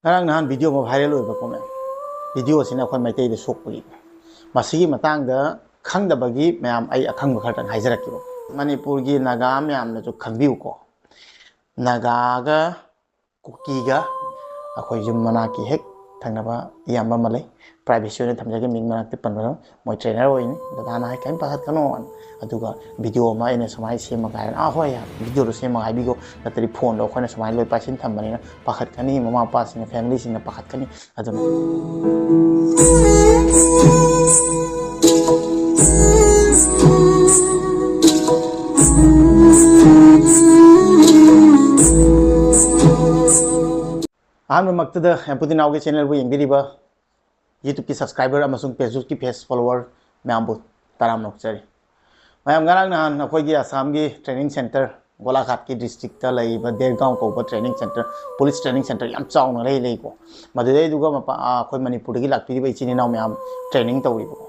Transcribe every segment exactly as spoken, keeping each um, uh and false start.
ꯉꯔꯥꯡ ꯅꯍꯥꯟ ꯚꯤꯗꯤꯑꯣ ꯑꯃ ꯚꯥꯏꯔꯦꯜ ꯑꯣꯏꯕꯀꯣ ꯃꯌꯥꯝ, ꯚꯤꯗꯤꯑꯣ ꯑꯁꯤꯅ ꯑꯩꯈꯣꯏ ꯃꯩꯇꯩꯗ ꯁꯣꯛꯄꯒꯤ꯫ ꯃꯁꯤꯒꯤ ꯃꯇꯥꯡꯗ ꯈꯪꯗꯕꯒꯤ ꯃꯌꯥꯝ, ꯑꯩ ꯑꯈꯪꯕ ꯈꯔꯇꯪ ꯍꯥꯏꯖꯔꯛꯀꯦꯕ꯫ ꯃꯅꯤꯄꯨꯔꯒꯤ ꯅꯥꯒꯥ ꯃꯌꯥꯝꯅꯁꯨ ꯈꯪꯕꯤꯌꯨꯀꯣ, ꯅꯥꯒꯥꯒ ꯀꯨꯀꯤꯒ ꯑꯩꯈꯣꯏ ꯌꯨꯝ ꯃꯅꯥꯛꯀꯤ ꯍꯦꯛ ꯊꯪꯅꯕ ꯏꯌꯥꯝꯕ ꯑꯃ ꯂꯩ, ꯄ꯭ꯔꯥꯏꯚꯦꯁꯤ ꯑꯣꯏꯅ ꯊꯝꯖꯒꯦ, ꯃꯤꯡ ꯃꯅꯥꯛꯇ ꯄꯟꯕꯗꯣ꯫ ꯃꯣꯏ ꯇ꯭ꯔꯦꯅꯔ ꯑꯣꯏꯅꯤ꯫ ꯗꯗꯥꯅ ꯍꯥꯏ, "ꯀꯔꯤꯝ ꯄꯥꯈꯠꯀꯅꯣ"꯫ ꯑꯗꯨꯒ ꯚꯤꯗꯤꯑꯣ ꯑꯃ ꯑꯩꯅ ꯁꯨꯃꯥꯏꯅ ꯁꯦꯝꯃꯒ ꯍꯥꯏꯔꯦ, "ꯑꯥ, ꯍꯣꯏ, ꯚꯤꯗꯤꯑꯣꯗꯣ ꯁꯦꯝꯃꯒ ꯍꯥꯏꯕꯤꯈꯣ, ꯅꯠꯇ꯭ꯔꯗꯤ ꯐꯣꯟꯗꯣ ꯑꯩꯈꯣꯏꯅ ꯁꯨꯃꯥꯏꯅ ꯂꯣꯏ ꯄꯥꯏꯁꯤꯟ ꯊꯝꯕꯅꯤꯅ ꯄꯥꯈꯠꯀꯅꯤ ꯃꯃꯥ ꯃꯄꯥꯁꯤꯡꯅ, ꯐꯦꯃꯤꯂꯤꯁꯤꯡꯅ ꯄꯥꯈꯠꯀꯅꯤ"꯫ ꯑꯗꯨꯅ ꯑꯍꯥꯟꯕꯃꯛꯇꯗ ꯌꯥꯝꯄꯨꯇꯤ ꯅꯥꯎꯒꯤ ꯆꯦꯅꯦꯜꯕꯨ ꯌꯦꯡꯕꯤꯔꯤꯕ YouTubeꯀꯤ subscriber ꯑꯃꯁꯨꯡ Facebookꯀꯤ page follower ꯃꯌꯥꯝꯕꯨ ꯇꯔꯥꯝꯅ ꯑꯣꯛꯆꯔꯤ꯫ ꯃꯌꯥꯝ, ꯉꯔꯥꯡ ꯅꯍꯥꯟ ꯑꯩꯈꯣꯏꯒꯤ ꯑꯁꯥꯝꯒꯤ training centre, ꯒꯣꯂꯥꯘꯥꯠꯀꯤ districtꯇ ꯂꯩꯔꯤꯕ ꯗꯦꯔꯒꯥꯎ ꯀꯧꯕ training centre, police training centre ꯌꯥꯝ ꯆꯥꯎꯅ ꯂꯩ, ꯂꯩꯀꯣ꯫ ꯃꯗꯨꯗꯩꯗꯨꯒ ꯃꯄꯥ-, ꯑꯥ, ꯑꯩꯈꯣꯏ ꯃꯅꯤꯄꯨꯔꯗꯒꯤ ꯂꯥꯛꯄꯤꯔꯤꯕ ꯏꯆꯤꯟ ꯏꯅꯥꯎ ꯃꯌꯥꯝ training ꯇꯧꯔꯤꯕꯀꯣ꯫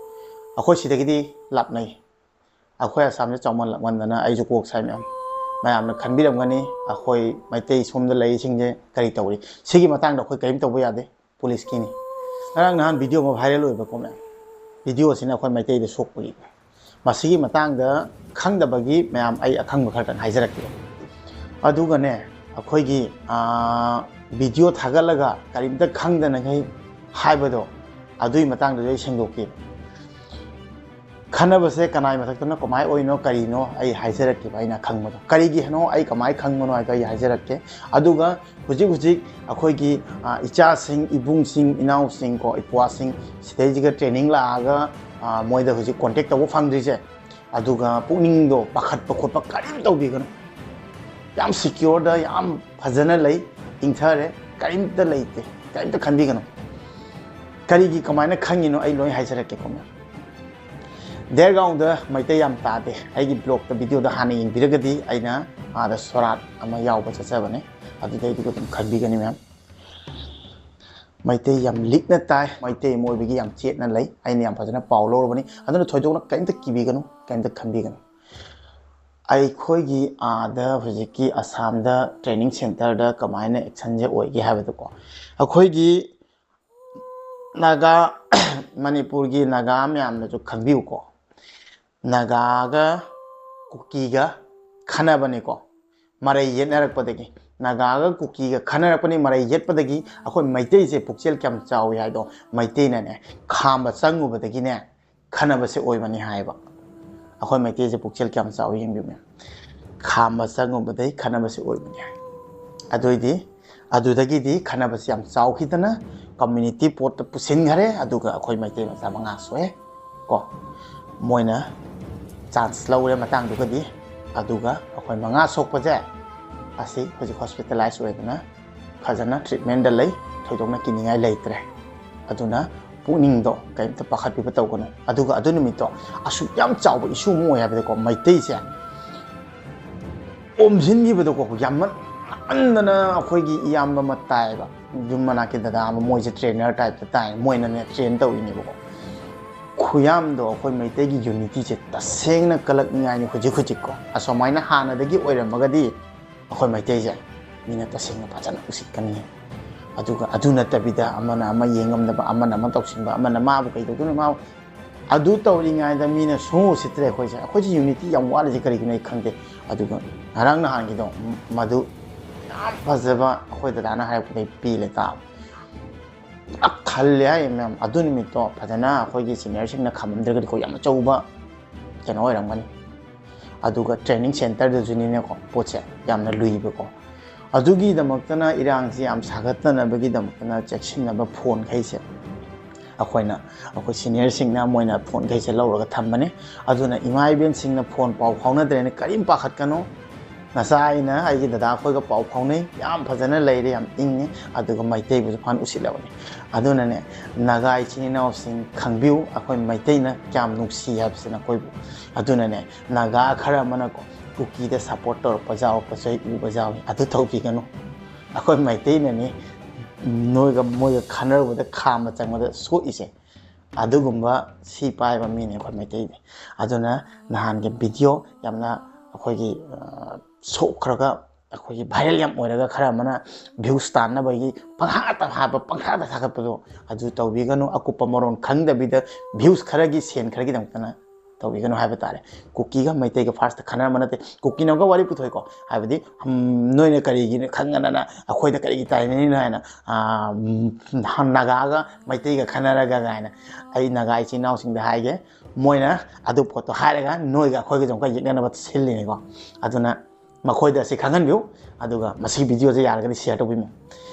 ꯑꯩꯈꯣꯏ ꯁꯤꯗꯒꯤꯗꯤ ꯂꯥꯞꯅꯩ꯫ ꯑꯩꯈꯣꯏ ꯑꯁꯥꯝꯁꯦ ꯆꯥꯎꯃꯜꯂꯛꯃꯟꯗꯅ ꯑꯩꯁꯨ ꯀꯣꯛ ꯁꯥꯏ ꯃꯌꯥꯝ꯫ ꯃꯌꯥꯝꯅ ꯈꯟꯕꯤꯔꯝꯒꯅꯤ, ꯑꯩꯈꯣꯏ ꯃꯩꯇꯩ ꯁꯣꯝꯗ ꯂꯩꯔꯤꯁꯤꯡꯁꯦ ꯀꯔꯤ ꯇꯧꯔꯤ? ꯁꯤꯒꯤ ꯃꯇꯥꯡꯗ ꯑꯩꯈꯣꯏ ꯀꯔꯤꯝ ꯇꯧꯕ ꯌꯥꯗꯦ꯫ ꯄꯨꯂꯤꯁꯀꯤꯅꯤ꯫ ꯉꯔꯥꯡ ꯅꯍꯥꯟ ꯚꯤꯗꯤꯑꯣ ꯑꯃ ꯚꯥꯏꯔꯦꯜ ꯑꯣꯏꯕꯀꯣ ꯃꯌꯥꯝ, ꯚꯤꯗꯤꯑꯣꯁꯤꯅ ꯑꯩꯈꯣꯏ ꯃꯩꯇꯩꯗ ꯁꯣꯛꯄꯒꯤ꯫ ꯃꯁꯤꯒꯤ ꯃꯇꯥꯡꯗ ꯈꯪꯗꯕꯒꯤ ꯃꯌꯥꯝ, ꯑꯩ ꯑꯈꯪꯕ ꯈꯔꯇꯪ ꯍꯥꯏꯖꯔꯛꯀꯦ꯫ ꯑꯗꯨꯒꯅꯦ, ꯑꯩꯈꯣꯏꯒꯤ, ꯑꯥ, ꯚꯤꯗꯤꯑꯣ ꯊꯥꯒꯠꯂꯒ ꯀꯔꯤꯝꯇ ꯈꯪꯗꯅꯈꯩ ꯍꯥꯏꯕꯗꯣ, ꯑꯗꯨꯒꯤ ꯃꯇꯥꯡꯗꯁꯨ ꯑꯩ ꯁꯦꯡꯗꯣꯛꯀꯦ꯫ ꯈꯟꯅꯕꯁꯦ ꯀꯅꯥꯏ ꯃꯊꯛꯇꯅ ꯀꯃꯥꯏ ꯑꯣꯏꯅꯣ ꯀꯔꯤꯅꯣ ꯑꯩ ꯍꯥꯏꯖꯔꯛꯀꯦꯕ, ꯑꯩꯅ ꯈꯪꯕꯗꯣ꯫ ꯀꯔꯤꯒꯤꯅꯣ ꯑꯩ ꯀꯃꯥꯏ ꯈꯪꯕꯅꯣ ꯍꯥꯏꯗꯣ ꯑꯩ ꯍꯥꯏꯖꯔꯛꯀꯦ꯫ ꯑꯗꯨꯒ ꯍꯧꯖꯤꯛ ꯍꯧꯖꯤꯛ ꯑꯩꯈꯣꯏꯒꯤ, ꯑ, ꯏꯆꯥꯁꯤꯡ, ꯏꯕꯨꯡꯁꯤꯡ, ꯏꯅꯥꯎꯁꯤꯡ ꯀꯣ, ꯏꯄ꯭ꯋꯥꯁꯤꯡ ꯁꯤꯗꯩꯁꯤꯒ training ꯂꯥꯛꯑꯒ, ꯑ, ꯃꯣꯏꯗ ꯍꯧꯖꯤꯛ contact ꯇꯧꯕ ꯐꯪꯗ꯭ꯔꯤꯁꯦ, ꯑꯗꯨꯒ ꯄꯨꯛꯅꯤꯡꯗꯣ ꯄꯥꯈꯠꯄ ꯈꯣꯠꯄ ꯀꯔꯤꯝ ꯇꯧꯕꯤꯒꯅꯨ꯫ ꯌꯥꯝ secureꯗ ꯌꯥꯝ ꯐꯖꯅ ꯂꯩ, ꯏꯪꯊꯔꯦ, ꯀꯔꯤꯝꯇ ꯂꯩꯇꯦ, ꯀꯔꯤꯝꯇ ꯈꯟꯕꯤꯒꯅꯨ꯫ ꯀꯔꯤꯒꯤ, ꯀꯃꯥꯏꯅ ꯈꯪꯉꯤꯅꯣ ꯑꯩ ꯂꯣꯏ ꯍꯥꯏꯖꯔꯛꯀꯦꯀꯣ ꯃꯌꯥꯝ꯫ ꯗꯦꯔꯒꯥꯎꯟꯗ ꯃꯩꯇꯩ ꯌꯥꯝ ꯇꯥꯗꯦ꯫ ꯑꯩꯒꯤ vlogꯇ, ꯚꯤꯗꯤꯑꯣꯗ ꯍꯥꯟꯅ ꯌꯦꯡꯕꯤꯔꯒꯗꯤ ꯑꯩꯅ ꯑꯥꯗ ꯁꯣꯔꯥꯠ ꯑꯃ ꯌꯥꯎꯕ ꯆꯠꯆꯕꯅꯦ, ꯑꯗꯨꯗꯩꯗꯨꯒ ꯑꯗꯨꯝ ꯈꯪꯕꯤꯒꯅꯤ ꯃꯌꯥꯝ꯫ ꯃꯩꯇꯩ ꯌꯥꯝ ꯂꯤꯛꯅ ꯇꯥꯏ, ꯃꯩꯇꯩ ꯑꯃ ꯑꯣꯏꯕꯒꯤ ꯌꯥꯝ ꯆꯦꯠꯅ ꯂꯩ꯫ ꯑꯩꯅ ꯌꯥꯝ ꯐꯖꯅ ꯄꯥꯎ ꯂꯧꯔꯕꯅꯤ, ꯑꯗꯨꯅ ꯊꯣꯏꯗꯣꯛꯅ ꯀꯔꯤꯝꯇ ꯀꯤꯕꯤꯒꯅꯨ, ꯀꯔꯤꯝꯇ ꯈꯟꯕꯤꯒꯅꯨ꯫ ꯑꯩꯈꯣꯏꯒꯤ ꯑꯥꯗ ꯍꯧꯖꯤꯛꯀꯤ ꯑꯁꯥꯝꯗ training centreꯗ ꯀꯃꯥꯏꯅ actionꯁꯦ ꯑꯣꯏꯒꯦ ꯍꯥꯏꯕꯗꯀꯣ, ꯑꯩꯈꯣꯏꯒꯤ ꯅꯥꯒꯥ, ꯃꯅꯤꯄꯨꯔꯒꯤ ꯅꯥꯒꯥ ꯃꯌꯥꯝꯅꯁꯨ ꯈꯪꯕꯤꯌꯨꯀꯣ, ꯅꯥꯒꯥꯒ ꯀꯨꯀꯤꯒ ꯈꯟꯅꯕꯅꯤꯀꯣ, ꯃꯔꯩ ꯌꯦꯠꯅꯔꯛꯄꯗꯒꯤ꯫ ꯅꯥꯒꯥꯒ ꯀꯨꯀꯤꯒ ꯈꯟꯅꯔꯛꯄꯅꯤ, ꯃꯔꯩ ꯌꯦꯠꯄꯗꯒꯤ ꯑꯩꯈꯣꯏ ꯃꯩꯇꯩꯁꯦ ꯄꯨꯛꯆꯦꯜ ꯀꯌꯥꯝ ꯆꯥꯎꯏ ꯍꯥꯏꯗꯣ, ꯃꯩꯇꯩꯅꯅꯦ ꯈꯥꯝꯕ ꯆꯪꯉꯨꯕꯗꯒꯤꯅꯦ ꯈꯟꯅꯕꯁꯦ ꯑꯣꯏꯕꯅꯤ ꯍꯥꯏꯕ꯫ ꯑꯩꯈꯣꯏ ꯃꯩꯇꯩꯁꯦ ꯄꯨꯛꯆꯦꯜ ꯀꯌꯥꯝ ꯆꯥꯎꯏ ꯌꯦꯡꯕꯤꯌꯨꯅꯦ꯫ ꯈꯥꯝꯕ ꯆꯪꯉꯨꯕꯗꯒꯤ ꯈꯟꯅꯕꯁꯦ ꯑꯣꯏꯕꯅꯤ ꯍꯥꯏ꯫ ꯑꯗꯨꯏꯗꯤ ꯑꯗꯨꯗꯒꯤꯗꯤ ꯈꯟꯅꯕꯁꯦ ꯌꯥꯝ ꯆꯥꯎꯈꯤꯗꯅ community ꯄꯣꯠꯇ ꯄꯨꯁꯤꯟꯈꯔꯦ, ꯑꯗꯨꯒ ꯑꯩꯈꯣꯏ ꯃꯩꯇꯩ ꯃꯆꯥ ꯃꯉꯥ ꯁꯣꯛꯑꯦ ꯀꯣ꯫ ꯃꯣꯏꯅ chance ꯂꯧꯔꯦ ꯃꯇꯥꯡꯗꯨꯒꯗꯤ, ꯑꯗꯨꯒ ꯑꯩꯈꯣꯏ ꯃꯉꯥ ꯁꯣꯛꯄꯁꯦ ꯑꯁꯤ ꯍꯧꯖꯤꯛ hospitalize ꯑꯣꯏꯗꯅ ꯐꯖꯅ treatmentꯗ ꯂꯩ, ꯊꯣꯏꯗꯣꯛꯅ ꯀꯤꯅꯤꯡꯉꯥꯏ ꯂꯩꯇ꯭ꯔꯦ꯫ ꯑꯗꯨꯅ ꯄꯨꯛꯅꯤꯡꯗꯣ ꯀꯔꯤꯝꯇ ꯄꯥꯈꯠꯄꯤꯕ ꯇꯧꯒꯅꯨ꯫ ꯑꯗꯨꯒ ꯑꯗꯨ ꯅꯨꯃꯤꯠꯇꯣ ꯑꯁꯨꯛ ꯌꯥꯝ ꯆꯥꯎꯕ issue ꯑꯃ ꯑꯣꯏ ꯍꯥꯏꯕꯗꯀꯣ, ꯃꯩꯇꯩꯁꯦ ꯑꯣꯝꯁꯤꯟꯈꯤꯕꯗꯀꯣ, ꯌꯥꯝꯃꯟꯗꯅ ꯑꯩꯈꯣꯏꯒꯤ ꯏꯌꯥꯝꯕ ꯑꯃ ꯇꯥꯏꯌꯦꯕ, ꯌꯨꯝ ꯃꯅꯥꯛꯀꯤ ꯗꯗꯥ ꯑꯃ, ꯃꯣꯏꯁꯦ trainer typeꯇ ꯇꯥꯏ, ꯃꯣꯏꯅꯅꯦ train ꯇꯧꯔꯤꯅꯦꯕꯀꯣ꯫ ꯈꯨꯌꯥꯝꯗꯣ ꯑꯩꯈꯣꯏ ꯃꯩꯇꯩꯒꯤ unityꯁꯦ ꯇꯁꯦꯡꯅ ꯀꯜꯂꯛꯅꯤꯡꯉꯥꯏꯅꯤ ꯍꯧꯖꯤꯛ ꯍꯧꯖꯤꯛꯀꯣ꯫ ꯑꯁꯨꯃꯥꯏꯅ ꯍꯥꯟꯅꯗꯒꯤ ꯑꯣꯏꯔꯝꯃꯒꯗꯤ ꯑꯩꯈꯣꯏ ꯃꯩꯇꯩꯁꯦ ꯃꯤꯅ ꯇꯁꯦꯡꯅ ꯐꯖꯅ ꯎꯁꯤꯠꯀꯅꯤ꯫ ꯑꯗꯨꯒ ꯑꯗꯨ ꯅꯠꯇꯕꯤꯗ ꯑꯃꯅ ꯑꯃ ꯌꯦꯡꯉꯝꯗꯕ, ꯑꯃꯅ ꯑꯃ ꯇꯧꯁꯤꯟꯕ, ꯑꯃꯅ ꯃꯥꯕꯨ ꯀꯩꯗꯧꯗꯣꯏꯅꯣ, ꯃꯥꯕꯨ, ꯑꯗꯨ ꯇꯧꯔꯤꯉꯩꯗ ꯃꯤꯅ ꯁꯨꯡꯎ ꯎꯁꯤꯠꯇ꯭ꯔꯦ꯫ ꯑꯩꯈꯣꯏꯁꯦ, ꯑꯩꯈꯣꯏꯁꯦ unity ꯌꯥꯝ ꯋꯥꯠꯂꯤꯁꯦ ꯀꯔꯤꯒꯤꯅꯣ ꯑꯩ ꯈꯪꯗꯦ꯫ ꯑꯗꯨꯒ ꯉꯔꯥꯡ ꯅꯍꯥꯟꯒꯤꯗꯣ, ꯃꯗꯨ ꯌꯥꯝ ꯐꯖꯕ, ꯑꯩꯈꯣꯏ ꯗꯗꯥꯅ ꯍꯥꯏꯔꯛꯄꯗꯩ ꯄꯦꯜꯂꯦ ꯇꯥꯕ꯫ ꯄꯨꯔꯥ ꯈꯜꯂꯦ ꯍꯥꯏ ꯃꯌꯥꯝ꯫ ꯑꯗꯨ ꯅꯨꯃꯤꯠꯇꯣ ꯐꯖꯅ ꯑꯩꯈꯣꯏꯒꯤ seniorꯁꯤꯡꯅ ꯈꯝꯃꯝꯗ꯭ꯔꯒꯗꯤꯀꯣ, ꯌꯥꯝ ꯑꯆꯧꯕ ꯀꯩꯅꯣ ꯑꯣꯏꯔꯝꯒꯅꯤ꯫ ꯑꯗꯨꯒ training centreꯗꯁꯨꯅꯤꯅꯦꯀꯣ, ꯄꯣꯠꯁꯦ ꯌꯥꯝꯅ ꯂꯨꯏꯕꯀꯣ꯫ ꯑꯗꯨꯒꯤꯗꯃꯛꯇꯅ ꯏꯔꯥꯡꯁꯤ ꯌꯥꯝ ꯁꯥꯒꯠꯇꯅꯕꯒꯤꯗꯃꯛꯇꯅ ꯆꯦꯛꯁꯤꯟꯅꯕ phoneꯈꯩꯁꯦ ꯑꯩꯈꯣꯏꯅ, ꯑꯩꯈꯣꯏ seniorꯁꯤꯡꯅ ꯃꯣꯏꯅ phoneꯈꯩꯁꯦ ꯂꯧꯔꯒ ꯊꯝꯕꯅꯤ꯫ ꯑꯗꯨꯅ ꯏꯃꯥ ꯏꯕꯦꯟꯁꯤꯡꯅ phone ꯄꯥꯎ ꯐꯥꯎꯅꯗ꯭ꯔꯦꯅ ꯀꯔꯤꯝ ꯄꯥꯈꯠꯀꯅꯨ꯫ ꯉꯁꯥꯏ ꯑꯩꯅ ꯑꯩꯒꯤ ꯗꯗꯥ ꯑꯩꯈꯣꯏꯒ ꯄꯥꯎ ꯐꯥꯎꯅꯩ, ꯌꯥꯝ ꯐꯖꯅ ꯂꯩꯔꯦ, ꯌꯥꯝ ꯏꯪꯉꯤ, ꯑꯗꯨꯒ ꯃꯩꯇꯩꯕꯨꯁꯨ ꯐꯅ ꯎꯁꯤꯠꯂꯕꯅꯤ꯫ ꯑꯗꯨꯅꯅꯦ, ꯅꯥꯒꯥ ꯏꯆꯤꯟ ꯏꯅꯥꯎꯁꯤꯡ ꯈꯪꯕꯤꯌꯨ, ꯑꯩꯈꯣꯏ ꯃꯩꯇꯩꯅ ꯀꯌꯥꯝ ꯅꯨꯡꯁꯤ ꯍꯥꯏꯕꯁꯦ ꯅꯈꯣꯏꯕꯨ꯫ ꯑꯗꯨꯅꯅꯦ, ꯅꯥꯒꯥ ꯈꯔ ꯑꯃꯅꯀꯣ ꯀꯨꯀꯤꯗ support ꯇꯧꯔꯛꯄ ꯌꯥꯎꯔꯛꯄꯁꯨ ꯑꯩ ꯎꯕ ꯌꯥꯎꯏ, ꯑꯗꯨ ꯇꯧꯕꯤꯒꯅꯨ꯫ ꯑꯩꯈꯣꯏ ꯃꯩꯇꯩꯅꯅꯤ ꯅꯣꯏꯒ ꯃꯣꯏꯒ ꯈꯟꯅꯔꯨꯕꯗ ꯈꯥꯝꯕ ꯆꯪꯕꯗ ꯁꯣꯛꯏꯁꯦ꯫ ꯑꯗꯨꯒꯨꯝꯕ ꯁꯤ ꯄꯥꯏꯕ ꯃꯤꯅꯤ ꯑꯩꯈꯣꯏ ꯃꯩꯇꯩꯗꯤ꯫ ꯑꯗꯨꯅ ꯅꯍꯥꯟꯒꯤ video ꯌꯥꯝꯅ ꯑꯩꯈꯣꯏꯒꯤ ꯑ, ꯁꯣꯛꯈ꯭ꯔꯒ ꯑꯩꯈꯣꯏꯒꯤ viral ꯌꯥꯝ ꯑꯣꯏꯔꯒ ꯈꯔ ꯑꯃꯅ views ꯇꯥꯟꯅꯕꯒꯤ ꯄꯪꯍꯥꯠꯇ ꯍꯥꯠꯄ, ꯄꯪꯊꯥꯗ ꯊꯥꯒꯠꯄꯗꯣ ꯑꯗꯨ ꯇꯧꯕꯤꯒꯅꯨ꯫ ꯑꯀꯨꯞꯄ ꯃꯔꯣꯟ ꯈꯪꯗꯕꯤꯗ views ꯈꯔꯒꯤ, ꯁꯦꯟ ꯈꯔꯒꯤꯗꯃꯛꯇꯅ ꯇꯧꯕꯤꯒꯅꯨ ꯍꯥꯏꯕ ꯇꯥꯔꯦ꯫ ꯀꯨꯀꯤꯒ ꯃꯩꯇꯩꯒ first ꯈꯟꯅꯔꯝꯕ ꯅꯠꯇꯦ꯫ ꯀꯨꯀꯤꯅꯒ ꯋꯥꯔꯤ ꯄꯨꯊꯣꯛꯏꯀꯣ, ꯍꯥꯏꯕꯗꯤ ꯎꯝ, ꯅꯣꯏꯅ ꯀꯔꯤꯒꯤꯅꯣ ꯈꯪꯗꯅ ꯑꯩꯈꯣꯏꯗ ꯀꯔꯤꯒꯤ ꯇꯥꯏꯅꯔꯤꯅꯣ ꯍꯥꯏꯅ, ꯑ, ꯎꯝ, ꯅꯥꯒꯥꯒ ꯃꯩꯇꯩꯒ ꯈꯟꯅꯔꯒ ꯀꯥꯏꯅ꯫ ꯑꯩ ꯅꯥꯒꯥ ꯏꯆꯤꯟ ꯏꯅꯥꯎꯁꯤꯡꯗ ꯍꯥꯏꯒꯦ, ꯃꯣꯏꯅ ꯑꯗꯨ ꯄꯣꯠꯇꯣ ꯍꯥꯏꯔꯒ ꯅꯣꯏꯒ ꯑꯩꯈꯣꯏꯒꯁꯨ ꯑꯃꯨꯛꯀ ꯌꯦꯛꯅꯅꯕ ꯁꯤꯜꯂꯤꯅꯤꯀꯣ꯫ ꯑꯗꯨꯅ ꯃꯈꯣꯏꯗ ꯑꯁꯤ ꯈꯪꯍꯟꯕꯤꯌꯨ, ꯑꯗꯨꯒ ꯃꯁꯤꯒꯤ videoꯁꯦ ꯌꯥꯔꯒꯗꯤ share ꯇꯧꯕꯤꯌꯨ꯫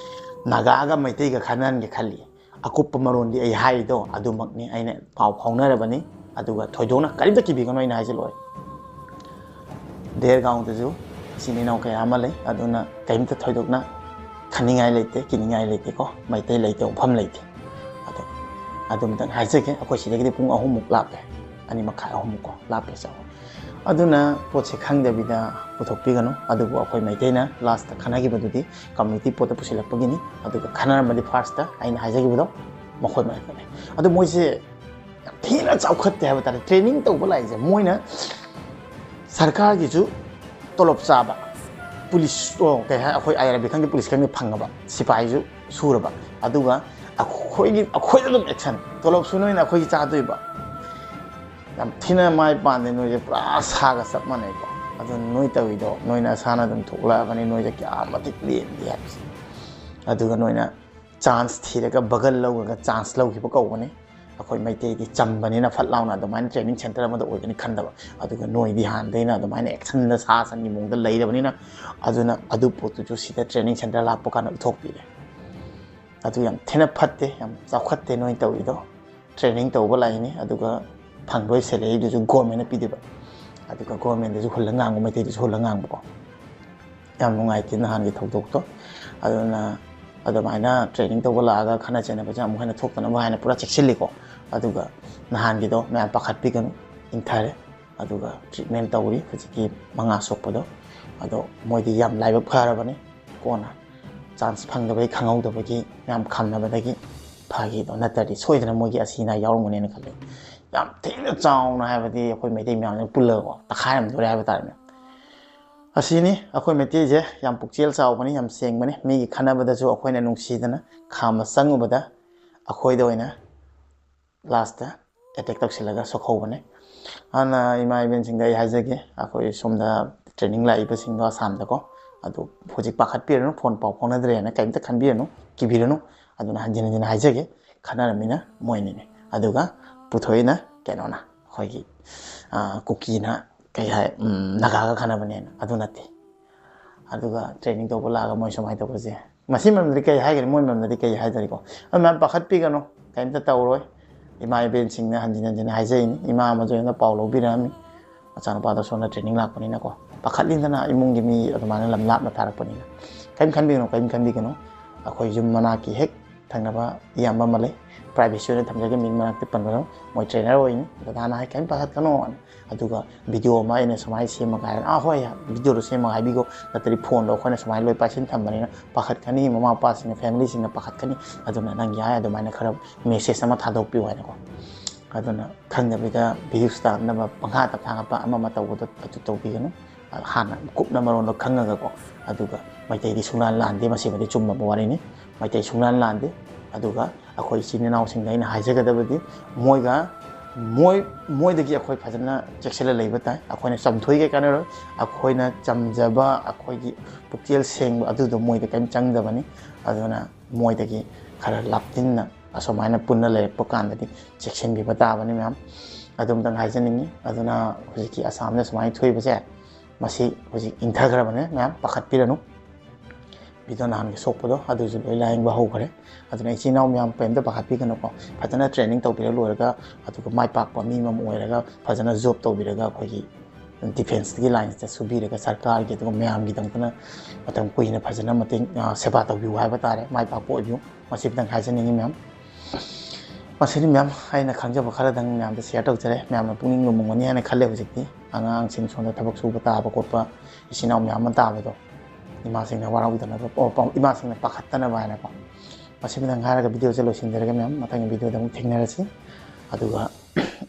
ꯅꯥꯒꯥꯒ ꯃꯩꯇꯩꯒ ꯈꯟꯅꯍꯟꯒꯦ ꯈꯜꯂꯤ꯫ ꯑꯀꯨꯞꯄ ꯃꯔꯣꯟꯗꯤ ꯑꯩ ꯍꯥꯏꯔꯤꯗꯣ ꯑꯗꯨꯃꯛꯅꯤ, ꯑꯩꯅ ꯄꯥꯎ ꯐꯥꯎꯅꯔꯕꯅꯤ꯫ ꯑꯗꯨꯒ ꯊꯣꯏꯗꯣꯛꯅ ꯀꯔꯤꯝꯇ ꯀꯤꯕꯤꯒꯅꯨ, ꯑꯩꯅ ꯍꯥꯏꯁꯦ ꯂꯣꯏꯔꯦ꯫ ꯗꯦꯔꯒꯥꯎꯟꯗꯁꯨ ꯏꯆꯤꯟ ꯏꯅꯥꯎ ꯀꯌꯥ ꯑꯃ ꯂꯩ, ꯑꯗꯨꯅ ꯀꯔꯤꯝꯇ ꯊꯣꯏꯗꯣꯛꯅ ꯈꯟꯅꯤꯡꯉꯥꯏ ꯂꯩꯇꯦ, ꯀꯤꯅꯤꯡꯉꯥꯏ ꯂꯩꯇꯦꯀꯣ꯫ ꯃꯩꯇꯩ ꯂꯩꯇꯕ ꯃꯐꯝ ꯂꯩꯇꯦ꯫ ꯑꯗꯣ ꯑꯗꯨꯝꯇꯪ ꯍꯥꯏꯖꯒꯦ, ꯑꯩꯈꯣꯏ ꯁꯤꯗꯒꯤꯗꯤ ꯄꯨꯡ ꯑꯍꯨꯝꯃꯨꯛ ꯂꯥꯞꯄꯦ, ꯑꯅꯤ ꯃꯈꯥꯏ, ꯑꯍꯨꯝꯃꯨꯛꯀꯣ ꯂꯥꯞꯄꯦ ꯆꯥꯎ꯫ ꯑꯗꯨꯅ ꯄꯣꯠꯁꯦ ꯈꯪꯗꯕꯤꯗ ꯄꯨꯊꯣꯛꯄꯤꯒꯅꯨ꯫ ꯑꯗꯨꯕꯨ ꯑꯩꯈꯣꯏ ꯃꯩꯇꯩꯅ last ꯈꯟꯅꯈꯤꯕꯗꯨꯗꯤ community ꯄꯣꯠꯇ ꯄꯨꯁꯤꯜꯂꯛꯄꯒꯤꯅꯤ꯫ ꯑꯗꯨꯒ ꯈꯟꯅꯔꯝꯕꯗꯤ first ꯑꯩꯅ ꯍꯥꯏꯖꯈꯤꯕꯗꯣ ꯃꯈꯣꯏ ꯃꯔꯛꯇꯅꯦ꯫ ꯑꯗꯣ ꯃꯣꯏꯁꯦ ꯌꯥꯝ ꯊꯤꯅ ꯆꯥꯎꯈꯠꯇꯦ ꯍꯥꯏꯕ ꯇꯥꯔꯦ꯫ Training ꯇꯧꯕ ꯂꯥꯛꯏꯁꯦ ꯃꯣꯏꯅ ꯁꯔꯀꯥꯔꯒꯤꯁꯨ ꯇꯣꯂꯣꯞ ꯆꯥꯕ, ꯄꯨꯂꯤꯁ, ꯑꯣ, ꯀꯩ ꯍꯥꯏ, ꯑꯩꯈꯣꯏ IRB ꯈꯪꯗꯦ, ꯄꯨꯂꯤꯁ ꯈꯪꯗꯦ, ꯐꯪꯉꯕ ꯁꯤꯐꯥꯏꯁꯨ ꯁꯨꯔꯕ, ꯑꯗꯨꯒ ꯑꯩꯈꯣꯏꯒꯤ, ꯑꯩꯈꯣꯏꯗ ꯑꯗꯨꯝ action꯫ ꯇꯣꯂꯣꯞꯁꯨ ꯅꯣꯏꯅ ꯑꯩꯈꯣꯏꯒꯤ ꯆꯥꯗꯣꯏꯕ꯫ ꯌꯥꯝ ꯊꯤꯅ ꯃꯥꯏ ꯄꯥꯟꯗꯦ ꯅꯣꯏꯁꯦ, ꯄꯨꯔꯥ ꯁꯥꯒ ꯆꯞ ꯃꯥꯟꯅꯩꯀꯣ꯫ ꯑꯗꯨꯅ ꯅꯣꯏ ꯇꯧꯔꯤꯗꯣ ꯅꯣꯏ ꯅꯁꯥꯅ ꯑꯗꯨꯝ ꯊꯣꯛꯂꯛꯑꯕꯅꯤ, ꯅꯣꯏꯁꯦ ꯀꯌꯥ ꯃꯇꯤꯛ ꯂꯦꯝꯗꯦ ꯍꯥꯏꯕꯁꯦ꯫ ꯑꯗꯨꯒ ꯅꯣꯏꯅ chance ꯊꯤꯔꯒ ꯕꯒꯜ ꯂꯧꯔꯒ chance ꯂꯧꯈꯤꯕ ꯀꯧꯕꯅꯤ꯫ ꯑꯩꯈꯣꯏ ꯃꯩꯇꯩꯗꯤ ꯆꯝꯕꯅꯤꯅ ꯐꯠ ꯂꯥꯎꯅ ꯑꯗꯨꯃꯥꯏꯅ training center ꯑꯃꯗ ꯑꯣꯏꯒꯅꯤ ꯈꯟꯗꯕ꯫ ꯑꯗꯨꯒ ꯅꯣꯏꯗꯤ ꯍꯥꯟꯅꯗꯩꯅ ꯑꯗꯨꯃꯥꯏꯅ actionꯗ ꯁꯥ ꯁꯟꯒꯤ ꯃꯑꯣꯡꯗ ꯂꯩꯔꯕꯅꯤꯅ, ꯑꯗꯨꯅ ꯑꯗꯨ ꯄꯣꯠꯇꯨꯁꯨ ꯁꯤꯗ training center ꯂꯥꯛꯄ ꯀꯥꯟꯗ ꯎꯠꯊꯣꯛꯄꯤꯔꯦ꯫ ꯑꯗꯨ ꯌꯥꯝ ꯊꯤꯅ ꯐꯠꯇꯦ, ꯌꯥꯝ ꯆꯥꯎꯈꯠꯇꯦ ꯅꯣꯏ ꯇꯧꯔꯤꯗꯣ꯫ Training ꯇꯧꯕ ꯂꯥꯛꯏꯅꯤ, ꯑꯗꯨꯒ ꯐꯪꯗꯣꯏ salaryꯗꯨꯁꯨ governmentꯅ ꯄꯤꯗꯣꯏꯕ, ꯑꯗꯨꯒ governmentꯗꯁꯨ ꯍꯨꯜꯂ ꯉꯥꯡꯕ, ꯃꯩꯇꯩꯗꯁꯨ ꯍꯨꯜꯂ ꯉꯥꯡꯕꯀꯣ꯫ ꯌꯥꯝ ꯅꯨꯡꯉꯥꯏꯇꯦ ꯅꯍꯥꯟꯒꯤ ꯊꯧꯗꯣꯛꯇꯣ꯫ ꯑꯗꯨꯅ ꯑꯗꯨꯃꯥꯏꯅ training ꯇꯧꯕ ꯂꯥꯛꯑꯒ ꯈꯠꯅ ꯆꯩꯅꯕꯁꯦ ꯑꯃꯨꯛ ꯍꯦꯟꯅ ꯊꯣꯛꯇꯅꯕ ꯍꯥꯏꯅ ꯄꯨꯔꯥ ꯆꯦꯛꯁꯤꯜꯂꯤꯀꯣ꯫ ꯑꯗꯨꯒ ꯅꯍꯥꯟꯒꯤꯗꯣ ꯃꯌꯥꯝ ꯄꯥꯈꯠꯄꯤꯒꯅꯨ, ꯏꯪꯊꯔꯦ꯫ ꯑꯗꯨꯒ treatment ꯇꯧꯔꯤ ꯍꯧꯖꯤꯛꯀꯤ ꯃꯉꯥ ꯁꯣꯛꯄꯗꯣ꯫ ꯑꯗꯣ ꯃꯣꯏꯗꯤ ꯌꯥꯝ ꯂꯥꯏꯕꯛ ꯐꯔꯕꯅꯤ, ꯀꯣꯟꯅ chance ꯐꯪꯗꯕꯒꯤ, ꯈꯪꯍꯧꯗꯕꯒꯤ ꯃꯌꯥꯝ ꯈꯝꯅꯕꯗꯒꯤ ꯐꯈꯤꯗꯣ, ꯅꯠꯇ꯭ꯔꯗꯤ ꯁꯣꯏꯗꯅ ꯃꯣꯏꯒꯤ ꯑꯁꯤ ꯑꯅꯥ ꯌꯥꯎꯔꯝꯒꯅꯦꯅ ꯈꯜꯂꯤ꯫ ꯌꯥꯝ ꯊꯤꯅ ꯆꯥꯎꯅ, ꯍꯥꯏꯕꯗꯤ ꯑꯩꯈꯣꯏ ꯃꯩꯇꯩ ꯃꯌꯥꯝꯁꯤꯅ ꯄꯨꯜꯂꯒꯀꯣ ꯇꯛꯈꯥꯏꯔꯝꯗꯣꯔꯦ ꯍꯥꯏꯕ ꯇꯥꯔꯦꯅꯦ꯫ ꯑꯁꯤꯅꯤ ꯑꯩꯈꯣꯏ ꯃꯩꯇꯩꯁꯦ, ꯌꯥꯝ ꯄꯨꯛꯆꯦꯜ ꯆꯥꯎꯕꯅꯤ, ꯌꯥꯝ ꯁꯦꯡꯕꯅꯤ꯫ ꯃꯤꯒꯤ ꯈꯟꯅꯕꯗꯁꯨ ꯑꯩꯈꯣꯏꯅ ꯅꯨꯡꯁꯤꯗꯅ ꯈꯥꯝꯕ ꯆꯪꯉꯨꯕꯗ ꯑꯩꯈꯣꯏꯗ ꯑꯣꯏꯅ ꯂꯥꯁꯇ ꯑꯦꯇꯦꯛ ꯇꯧꯁꯤꯜꯂꯒ ꯁꯣꯛꯍꯧꯕꯅꯦ꯫ ꯑꯗꯨꯅ ꯏꯃꯥ ꯏꯕꯦꯟꯁꯤꯡꯗ ꯑꯩ ꯍꯥꯏꯖꯒꯦ, ꯑꯩꯈꯣꯏ ꯁꯣꯝꯗ ꯇ꯭ꯔꯦꯅꯤꯡ ꯂꯥꯛꯏꯕꯁꯤꯡꯗꯣ ꯑꯁꯥꯝꯗꯀꯣ, ꯑꯗꯨ ꯍꯧꯖꯤꯛ ꯄꯥꯈꯠꯄꯤꯔꯅꯨ, ꯐꯣꯟ ꯄꯥꯎ ꯐꯥꯎꯅꯗ꯭ꯔꯦꯅ ꯀꯔꯤꯝꯇ ꯈꯟꯕꯤꯔꯅꯨ, ꯀꯤꯕꯤꯔꯅꯨ꯫ ꯑꯗꯨꯅ ꯍꯟꯖꯤꯟ ꯍꯟꯖꯤꯟ ꯍꯥꯏꯖꯒꯦ, ꯈꯟꯅꯔꯝꯃꯤꯅ ꯃꯣꯏꯅꯤꯅꯦ, ꯑꯗꯨꯒ ꯄꯨꯊꯣꯛꯏꯅ ꯀꯩꯅꯣꯅ, ꯑꯩꯈꯣꯏꯒꯤ ꯀꯨꯀꯤꯅ ꯀꯩ ꯍꯥꯏ, ꯅꯥꯒꯥꯒ ꯈꯟꯅꯕꯅꯦꯅ, ꯑꯗꯨ ꯅꯠꯇꯦ꯫ ꯑꯗꯨꯒ ꯇ꯭ꯔꯦꯅꯤꯡ ꯇꯧꯕ ꯂꯥꯛꯑꯒ ꯃꯣꯏ ꯁꯨꯃꯥꯏꯅ ꯇꯧꯕꯁꯦ, ꯃꯁꯤ ꯃꯔꯝꯗꯗꯤ ꯀꯩ ꯍꯥꯏꯒꯅꯤ? ꯃꯣꯏ ꯃꯔꯝꯗꯗꯤ ꯀꯩ ꯍꯥꯏꯗꯣꯔꯤꯀꯣ? ꯑꯗꯨ ꯃꯌꯥꯝ ꯄꯥꯈꯠꯄꯤꯒꯅꯨ, ꯀꯩꯝꯇ ꯇꯧꯔꯣꯏ꯫ ꯏꯃꯥ ꯏꯕꯦꯟꯁꯤꯡꯅ ꯍꯟꯖꯤꯟ ꯍꯟꯖꯤꯟ ꯍꯥꯏꯖꯩꯅꯤ, ꯏꯃꯥ ꯑꯃꯁꯨ ꯑꯩꯉꯣꯟꯗ ꯄꯥꯎ ꯂꯧꯕꯤꯔꯛꯑꯝꯃꯤ, "ꯃꯆꯥꯅꯨꯄꯥꯗꯣ ꯁꯣꯝꯗ ꯇ꯭ꯔꯦꯅꯤꯡ ꯂꯥꯛꯄꯅꯤꯅꯀꯣ, ꯄꯥꯈꯠꯂꯤꯗꯅ ꯏꯃꯨꯡꯒꯤ ꯃꯤ ꯑꯗꯨꯃꯥꯏꯅ ꯂꯝ ꯂꯥꯞꯅ ꯊꯥꯔꯛꯄꯅꯤꯅ"꯫ ꯀꯔꯤꯝ ꯈꯟꯕꯤꯒꯅꯨ, ꯀꯔꯤꯝ ꯈꯟꯕꯤꯒꯅꯨ꯫ ꯑꯩꯈꯣꯏ ꯌꯨꯝ ꯃꯅꯥꯛꯀꯤ ꯍꯦꯛ ꯊꯪꯅꯕ ꯏꯌꯥꯝꯕ ꯑꯃ ꯂꯩ, ꯄ꯭ꯔꯥꯏꯚꯦꯁꯤ ꯑꯣꯏꯅ ꯊꯝꯖꯒꯦ, ꯃꯤꯡ ꯃꯅꯥꯛꯇ ꯄꯟꯕꯗꯣ, ꯃꯣꯏ ꯇ꯭ꯔꯦꯅꯔ ꯑꯣꯏꯅꯤ꯫ ꯗꯗꯥꯅ ꯍꯥꯏ, "ꯀꯔꯤꯝ ꯄꯥꯈꯠꯀꯅꯣ"꯫ ꯑꯗꯨꯒ ꯚꯤꯗꯤꯑꯣ ꯑꯃ ꯑꯩꯅ ꯁꯨꯃꯥꯏꯅ ꯁꯦꯝꯃꯒ ꯍꯥꯏꯔ, "ꯑꯥ, ꯍꯣꯏ, ꯚꯤꯗꯤꯑꯣꯗꯣ ꯁꯦꯝꯃꯒ ꯍꯥꯏꯕꯤꯈꯣ, ꯅꯠꯇ꯭ꯔꯗꯤ ꯐꯣꯟꯗꯣ ꯑꯩꯈꯣꯏꯅ ꯁꯨꯃꯥꯏꯅ ꯂꯣꯏ ꯄꯥꯏꯁꯤꯟ ꯊꯝꯕꯅꯤꯅ ꯄꯥꯈꯠꯀꯅꯤ, ꯃꯃꯥ ꯃꯄꯥꯁꯤꯡꯅ, ꯐꯦꯃꯤꯂꯤꯁꯤꯡꯅ ꯄꯥꯈꯠꯀꯅꯤ, ꯑꯗꯨꯅ ꯅꯪ ꯌꯥꯏ ꯑꯗꯨꯃꯥꯏꯅ ꯈꯔ ꯃꯦꯁꯦꯖ ꯑꯃ ꯊꯥꯗꯣꯛꯄꯤꯌꯨ" ꯍꯥꯏꯅꯀꯣ꯫ ꯑꯗꯨꯅ ꯈꯪꯗꯕꯤꯗ ꯚ꯭ꯌꯨꯁ ꯇꯥꯅꯕ ꯄꯪꯍꯥꯠꯇ ꯊꯥꯒꯠꯄ ꯑꯃ ꯑꯃ ꯇꯧꯕꯗꯣ ꯑꯗꯨ ꯇꯧꯕꯤꯒꯅꯨ꯫ ꯍꯥꯟꯅ ꯀꯨꯞꯅ ꯃꯔꯣꯟꯗꯣ ꯈꯪꯉꯒꯀꯣ꯫ ꯑꯗꯨꯒ ꯃꯩꯇꯩꯗꯤ ꯁꯨꯡꯂꯥꯟ ꯂꯥꯟꯗꯦ, ꯃꯁꯤꯃꯗꯤ ꯆꯨꯝꯕ ꯋꯥꯔꯤꯅꯤ꯫ ꯃꯩꯇꯩ ꯁꯨꯡꯂꯥꯟ ꯂꯥꯟꯗꯦ꯫ ꯑꯗꯨꯒ ꯑꯩꯈꯣꯏ ꯏꯆꯤꯟ ꯏꯅꯥꯎꯁꯤꯡꯗ ꯑꯩꯅ ꯍꯥꯏꯖꯒꯗꯕꯗꯤ, ꯃꯣꯏꯒ ꯃꯣꯏ ꯃꯣꯏꯗꯒꯤ ꯑꯩꯈꯣꯏ ꯐꯖꯅ ꯆꯦꯛꯁꯤꯜꯂ ꯂꯩꯕ ꯇꯥꯏ꯫ ꯑꯩꯈꯣꯏꯅ ꯆꯝꯊꯣꯏꯈꯩ ꯀꯥꯟꯅꯔꯣꯏ꯫ ꯑꯩꯈꯣꯏꯅ ꯆꯝꯖꯕ, ꯑꯩꯈꯣꯏꯒꯤ ꯄꯨꯛꯆꯦꯜ ꯁꯦꯡꯕ ꯑꯗꯨꯗꯣ ꯃꯣꯏꯗ ꯀꯔꯤꯝ ꯆꯪꯗꯕꯅꯤ꯫ ꯑꯗꯨꯅ ꯃꯣꯏꯗꯒꯤ ꯈꯔ ꯂꯥꯞꯇꯤꯟꯅ ꯑꯁꯨꯃꯥꯏꯅ ꯄꯨꯟꯅ ꯂꯩꯔꯛꯄ ꯀꯥꯟꯗꯗꯤ ꯆꯦꯛꯁꯤꯟꯕꯤꯕ ꯇꯥꯕꯅꯤ ꯃꯌꯥꯝ꯫ ꯑꯗꯨꯝꯇꯪ ꯍꯥꯏꯖꯅꯤꯡꯉꯤ꯫ ꯑꯗꯨꯅ ꯍꯧꯖꯤꯛꯀꯤ ꯑꯁꯥꯝꯗ ꯁꯨꯃꯥꯏꯅ ꯊꯣꯛꯏꯕꯁꯦ, ꯃꯁꯤ ꯍꯧꯖꯤꯛ ꯏꯪꯊꯈ꯭ꯔꯕꯅꯦ ꯃꯌꯥꯝ, ꯄꯥꯈꯠꯄꯤꯔꯅꯨ꯫ ꯚꯤꯗꯤꯑꯣ ꯅꯍꯥꯟꯒꯤ ꯁꯣꯛꯄꯗꯣ ꯑꯗꯨꯁꯨ ꯂꯣꯏ ꯂꯥꯏꯌꯦꯡꯕ ꯍꯧꯈ꯭ꯔꯦ꯫ ꯑꯗꯨꯅ ꯏꯆꯤꯟ ꯏꯅꯥꯎ ꯃꯌꯥꯝ ꯀꯔꯤꯝꯇ ꯄꯥꯈꯠꯄꯤꯒꯅꯨꯀꯣ꯫ ꯐꯖꯅ ꯇ꯭ꯔꯦꯅꯤꯡ ꯇꯧꯕꯤꯔ ꯂꯣꯏꯔꯒ, ꯑꯗꯨꯒ ꯃꯥꯏ ꯄꯥꯛꯄ ꯃꯤ ꯑꯃ ꯑꯣꯏꯔꯒ, ꯐꯖꯅ ꯖꯣꯕ ꯇꯧꯕꯤꯔꯒ, ꯑꯩꯈꯣꯏꯒꯤ ꯗꯤꯐꯦꯟꯁꯀꯤ ꯂꯥꯏꯟꯁꯇ ꯁꯨꯕꯤꯔꯒ, ꯁꯔꯀꯥꯔꯒꯤ ꯑꯗꯨꯒ ꯃꯌꯥꯝꯒꯤꯗꯃꯛꯇꯅ ꯃꯇꯝ ꯀꯨꯏꯅ ꯐꯖꯅ ꯃꯇꯦꯡ, ꯑ, ꯁꯦꯕꯥ ꯇꯧꯕꯤꯌꯨ ꯍꯥꯏꯕ ꯇꯥꯔꯦ꯫ ꯃꯥꯏ ꯄꯥꯛꯄ ꯑꯣꯏꯕꯤꯌꯨ꯫ ꯃꯁꯤꯗꯪ ꯍꯥꯏꯖꯅꯤꯡꯉꯤ ꯃꯌꯥꯝ꯫ ꯃꯁꯤꯅꯤ ꯃꯌꯥꯝ ꯑꯩꯅ ꯈꯪꯖꯕ ꯈꯔꯗꯪ ꯃꯌꯥꯝꯗ ꯁꯤꯌꯔ ꯇꯧꯖꯔꯦ꯫ ꯃꯌꯥꯝꯅ ꯄꯨꯛꯅꯤꯡ ꯂꯨꯝꯃꯝꯒꯅꯤ ꯍꯥꯏꯅ ꯈꯜꯂꯦ꯫ ꯍꯧꯖꯤꯛꯇꯤ ꯑꯉꯥꯡꯁꯤꯡ ꯁꯣꯝꯗ ꯊꯕꯛ ꯁꯨꯕ ꯇꯥꯕ ꯈꯣꯠꯄ, ꯏꯆꯤꯟ ꯏꯅꯥꯎ ꯃꯌꯥꯝ ꯑꯃ ꯇꯥꯕꯗꯣ, ꯏꯃꯥꯁꯤꯡꯅ ꯋꯥꯔꯧꯗꯅꯕ, ꯑꯣ, ꯄ-, ꯏꯃꯥꯁꯤꯡꯅ ꯄꯥꯈꯠꯇꯅꯕ ꯍꯥꯏꯅꯀꯣ꯫ ꯃꯁꯤꯃꯗꯪ ꯍꯥꯏꯔꯒ ꯚꯤꯗꯤꯑꯣꯁꯦ ꯂꯣꯏꯁꯤꯟꯖꯔꯒꯦ ꯃꯌꯥꯝ꯫ ꯃꯊꯪꯒꯤ ꯚꯤꯗꯤꯑꯣꯗ ꯑꯃꯨꯛ ꯊꯦꯡꯅꯔꯁꯤ꯫ ꯑꯗꯨꯒ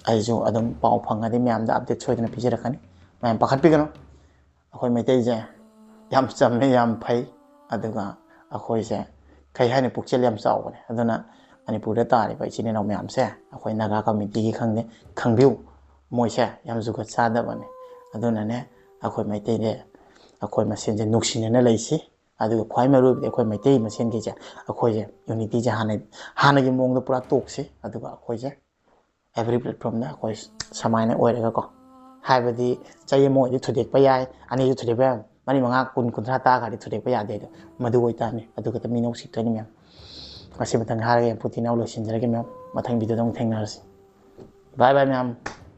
ꯑꯩꯁꯨ ꯑꯗꯨꯝ ꯄꯥꯎ ꯐꯪꯉꯗꯤ ꯃꯌꯥꯝꯗ ꯑꯞꯗꯦꯠ ꯁꯣꯏꯗꯅ ꯄꯤꯖꯔꯛꯀꯅꯤ꯫ ꯃꯌꯥꯝ ꯄꯥꯈꯠꯄꯤꯒꯅꯨ꯫ ꯑꯩꯈꯣꯏ ꯃꯩꯇꯩꯁꯦ ꯌꯥꯝ ꯆꯝꯃꯦ, ꯌꯥꯝ ꯐꯩ꯫ ꯑꯗꯨꯒ ꯑꯩꯈꯣꯏꯁꯦ ꯀꯩ ꯍꯥꯏꯅꯤ, ꯄꯨꯛꯆꯦꯜ ꯌꯥꯝ ꯆꯥꯎꯕꯅꯦ꯫ ꯑꯗꯨꯅ ꯃꯅꯤꯄꯨꯔꯗ ꯇꯥꯔꯤꯕ ꯏꯆꯤꯟ ꯏꯅꯥꯎ ꯃꯌꯥꯝꯁꯦ, ꯑꯩꯈꯣꯏ ꯅꯥꯒꯥ ꯀꯝꯃ꯭ꯌꯨꯅꯤꯇꯤꯒꯤ ꯈꯪꯗꯦ, ꯈꯪꯕꯤꯌꯨ, ꯃꯣꯏꯁꯦ ꯌꯥꯝ ꯖꯨꯒꯣꯠ ꯆꯥꯗꯕꯅꯦ꯫ ꯑꯗꯨꯅꯅꯦ, ꯑꯩꯈꯣꯏ ꯃꯩꯇꯩꯅꯦ, ꯑꯩꯈꯣꯏ ꯃꯁꯦꯟꯁꯦ ꯅꯨꯡꯁꯤꯅꯅ ꯂꯩꯁꯤ꯫ ꯑꯗꯨꯒ ꯈ꯭ꯋꯥꯏ ꯃꯔꯨ ꯑꯣꯏꯕꯗꯤ ꯑꯩꯈꯣꯏ ꯃꯩꯇꯩ ꯃꯁꯦꯟꯒꯤꯁꯦ, ꯑꯩꯈꯣꯏꯁꯦ ꯌꯨꯅꯤꯇꯤꯁꯦ ꯍꯥꯟꯅ, ꯍꯥꯟꯅꯒꯤ ꯃꯑꯣꯡꯗ ꯄꯨꯔꯥ ꯇꯣꯛꯁꯤ꯫ ꯑꯗꯨꯒ ꯑꯩꯈꯣꯏꯁꯦ ꯑꯦꯕ꯭ꯔꯤ ꯄ꯭ꯂꯦꯠꯐꯣꯝꯗ ꯑꯩꯈꯣꯏ ꯁꯨꯃꯥꯏꯅ ꯑꯣꯏꯔꯒꯀꯣ, ꯍꯥꯏꯕꯗꯤ ꯆꯍꯤ ꯑꯃ ꯑꯣꯏꯔꯗꯤ ꯊꯨꯗꯦꯛꯄ ꯌꯥꯏ, ꯑꯅꯤꯁꯨ ꯊꯨꯗꯦꯛꯄ ꯌꯥꯏ, ꯃꯔꯤ, ꯃꯉꯥ, ꯀꯨꯟ, ꯀꯨꯟꯊ꯭ꯔꯥ ꯇꯥꯈ꯭ꯔꯗꯤ ꯊꯨꯗꯦꯛꯄ ꯌꯥꯗꯦ꯫ ꯑꯗꯣ ꯃꯗꯨ ꯑꯣꯏꯇꯥꯔꯅꯤ, ꯑꯗꯨ ꯈꯛꯇ ꯃꯤꯅ ꯎꯁꯤꯠꯇꯣꯏꯅꯤ ꯃꯌꯥꯝ꯫ ꯃꯁꯤ ꯃꯊꯪ ꯍꯥꯏꯔꯒ ꯌꯥꯝ ꯄꯨꯊꯤꯅ ꯂꯣꯏꯁꯤꯟꯖꯔꯒꯦ ꯃꯌꯥꯝ꯫ ꯃꯊꯪ ꯚꯤꯗꯤꯑꯣꯗ ꯑꯃꯨꯛ ꯊꯦꯡꯅꯔꯁꯤ꯫ ꯕꯥꯏ ꯕꯥꯏ ꯃꯌꯥꯝ꯫